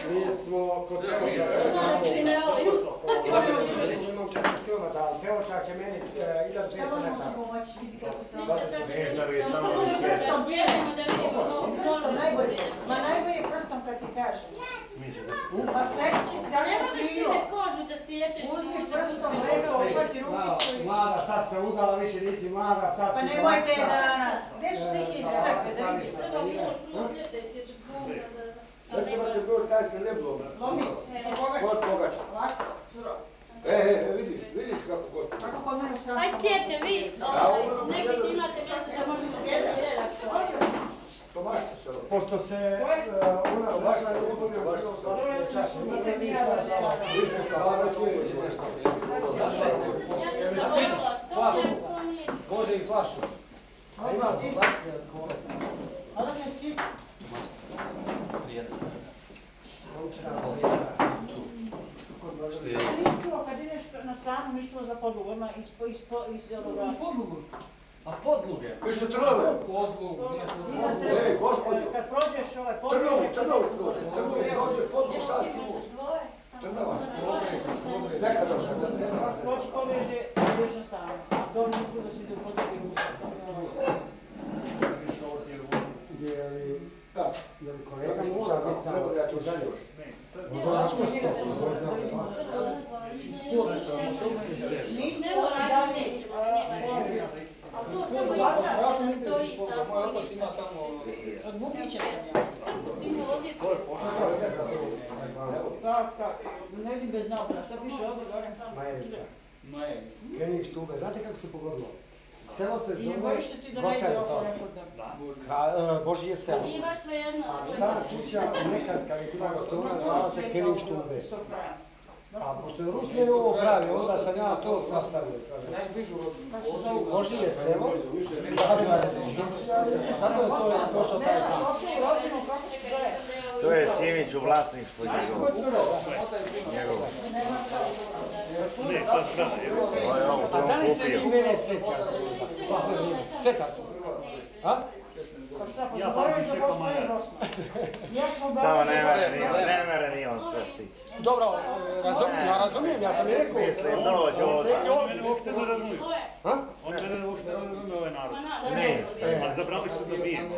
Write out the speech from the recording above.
Mi smo kod Teoča, imam 14 km, ali Teoča će meni 1200 metara. Prstom najbolje, ma najbolje prstom kad ti kažem. Pa sledeći, da ne možeš side kožu da sjećeš. Uzmi prstom, levo, opati rukicu. Mlada, sad se udala, više nisi mlada, sad Pa si nemojte danas. Gde su slike iz crkve, da vidiš? Treba muž plutljete i sjeće plutna da... Ne trebate bilo taj se ne bilo. Lomi se. Kod pogača. Ovako, curo. Vidiš kako god. Kako kod mene sam... Ajde sjete vi, negdje imate mjesto da možete sjeti relaktovati. To mašte se. Pošto se ona vaša ljubavlja Ja sam zaboravila, Flašu. to nije. Bože i flašu. A ima za flaske od kove? A da ne si... Nisi čuo kad ideš na stranu, nisi čuo za podlugu, odmah iz ovoga... Podlugu? A podluge? Vi ste trnove? Podlugu, nije podlugu. Ej, gospođo. Kad prođeš ovaj podlugu... Trnov prođeš podlugu Savski most. Trnova. Neka došla sam. Proći poveže, ideš na stranu. Dobro izgleda da si ide u podlugu. Da. Je li kolega Isto mora sad, biti ako tamo? treba da ja ću ući još. Ne mora, nećemo, nema veze. A to samo ispravno stoji tamo. Moj otac ima tamo... Od Vukića sam ja. Simo ovdje. Tak. Ne vidim bez naočara. Šta piše ovdje gore? Majevica. Majevica. Kenjić Tube. Znate kako se pogodilo? Selo se I ne zove bojiš se ti da ne ide oko Rotersdorf. nekog da... Božije selo. Nije baš svejedno. A ta kuća nekad kad je bila gostovina zvala se Kenjić Tube. A pošto je Rus meni ovo pravi, onda sam ja to sastavio. Najbližu Božije selo, zato je to došao taj znak. To je Simić u vlasništvu njegovo. A da li se vi mene sjećate? Sjećate se? A? Ja pamtim sve komada. Samo ne mere ni on sve stići. Dobro, ja razumijem, ja sam i rekao. Mislim, dođu ovo sad. Mene uopšte ne razumije. Ha? On mene uopšte ne razumije ovaj narod. Ne. A zabrali su da bijemo.